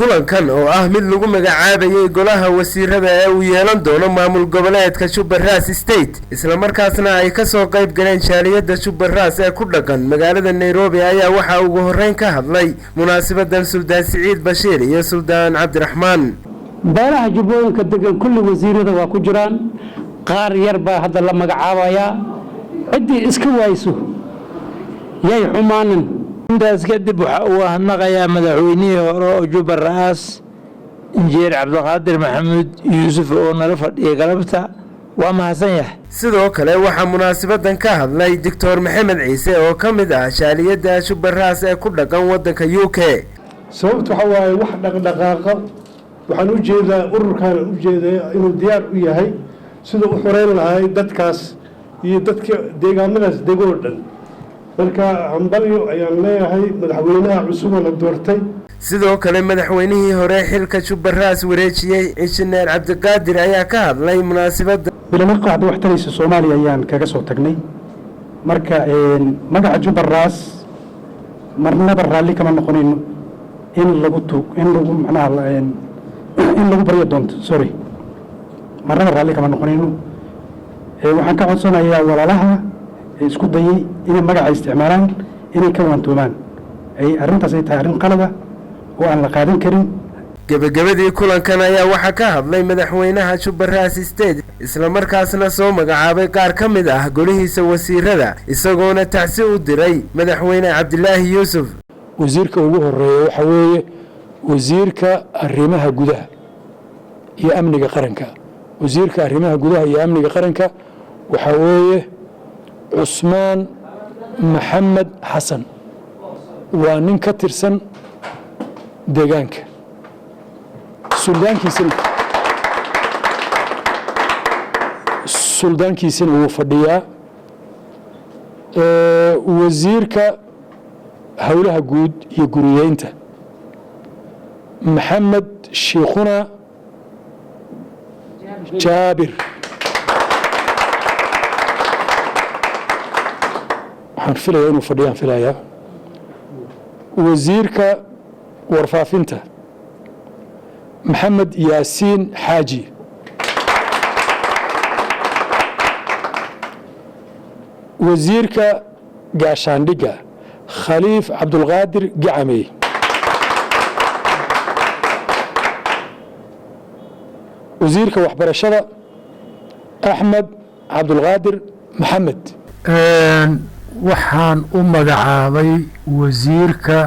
Kulankan oo ah mid lagu magacaabayay golaha wasiirada ee uu yeelan doono maamul goboleedka Jubba-Raas State, islamarkaasna ay kasoo qayb galeen jaaliyadda Jubba-Raas ee ku dhaqan magaalada Nairobi, ayaa waxaa ugu horreyn ka hadlay munaasabadan Suldaan Siciid Bashiir iyo Suldaan Cabdiraxmaan. Beelaha Jubbooyinka degan kulli wasiirada waa ku jiraan. Qaar yar baa hadda la magacaabayaa. Ciddii iska wayso yay xumaanin. Intaas kadib, waxa uu ahadnaqayaa madaxweynihii hore oo Jubba Ra'aas, Injineer Cabdiqaadir Maxamuud Yuusuf, oo nala fadhiyay galabta. Waa mahadsan yahay. Sidoo kale waxaa munaasabadan ka hadlay Doctor Maxamed Ciise oo ka mid ah jaaliyadda Jubba-Raas ee ku dhaqan waddanka UK. Sababta waxaa waaye, wax dhaqdhaqaaqa waxaan u jeedaa, ururkaan u jeedaa inuu diyaar u yahay sida u xoreyn lahay dadkaas iyo dadka deegaamadaas degoo dhan. Marka hambalyo ayaan leeyahay madaxweynaha cusub oo la doortay. Sidoo kale madaxweynihii hore xilka Jubba-Raas wareejiyey, Injineer Cabdiqaadir, ayaa ka hadlay munaasabadda. Bilama qaacda wax taraysa Soomaaliya ayaan kaga soo tagnay. Marka magaca Jubba-Raas marnaba raalli kama noqonayno in lagu tu in lagu macnaha in lagu baryo doonto, sorry, marnaba raalli kama noqonayno. Waxaan ka codsanayaa walaalaha isku dayay inay magaca isticmaalaan inay ka waantoomaan, ay arrintaas ay tahay arrin qalada oo aan la qaadan karin. Gebagabadii kulankan ayaa waxaa ka hadlay madaxweynaha Jubba-Raas State, islamarkaasna soo magacaabay qaar ka mid ah golihiisa wasiirada, isagoona tacsi u diray madaxweyne Cabdilaahi Yuusuf. Wasiirka ugu horeeya waxaa weeye wasiirka arrimaha gudaha iyo amniga qaranka. Wasiirka arrimaha gudaha iyo amniga qaranka waxaa weeye Cusmaan Maxamed Xasan. Waa nin ka tirsan deegaanka, suldaankiisina wuu fadhiyaa. Wasiirka howlaha guud iyo guriyeynta, Maxamed Shiikhuna Jaabir. Waxaan filayaa inuu fadhiyaan filayaa. Wasiirka warfaafinta, Maxamed Yaasiin Xaaji. Wasiirka gaashaandhigga, Khaliif Cabdulqaadir Gacamey. Wasiirka waxbarashada, Axmed Cabdulqaadir Maxamed. Waxaan u magacaabay wasiirka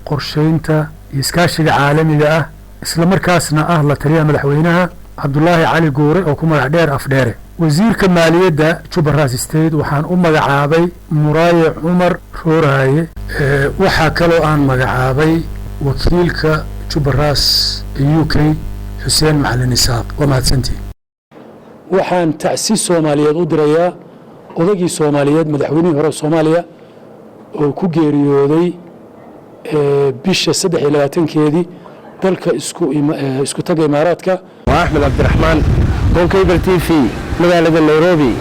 qorsheynta iyo iskaashiga caalamiga ah, isla markaasna ah la taliyaha madaxweynaha, Cabdulaahi Cali Guure oo ku magac dheer Afdheere. Wasiirka maaliyadda Jubba-Raas State waxaan u magacaabay Muraaye Cumar Rooraaye. Waxaa kaloo aan magacaabay wakiilka Jubba-Raas UK, Xuseen Macalin Isaaq. Waa mahadsantiin. Waxaan tacsi Soomaaliyeed u dirayaa odagii Soomaaliyeed, madaxweynihii hore Soomaaliya, oo ku geeriyooday bisha 23-keedii dalka isku taga Imaaraadka. Waa Axmed Cabdiraxmaan, Gonkeybar TV, magaalada Nairobi.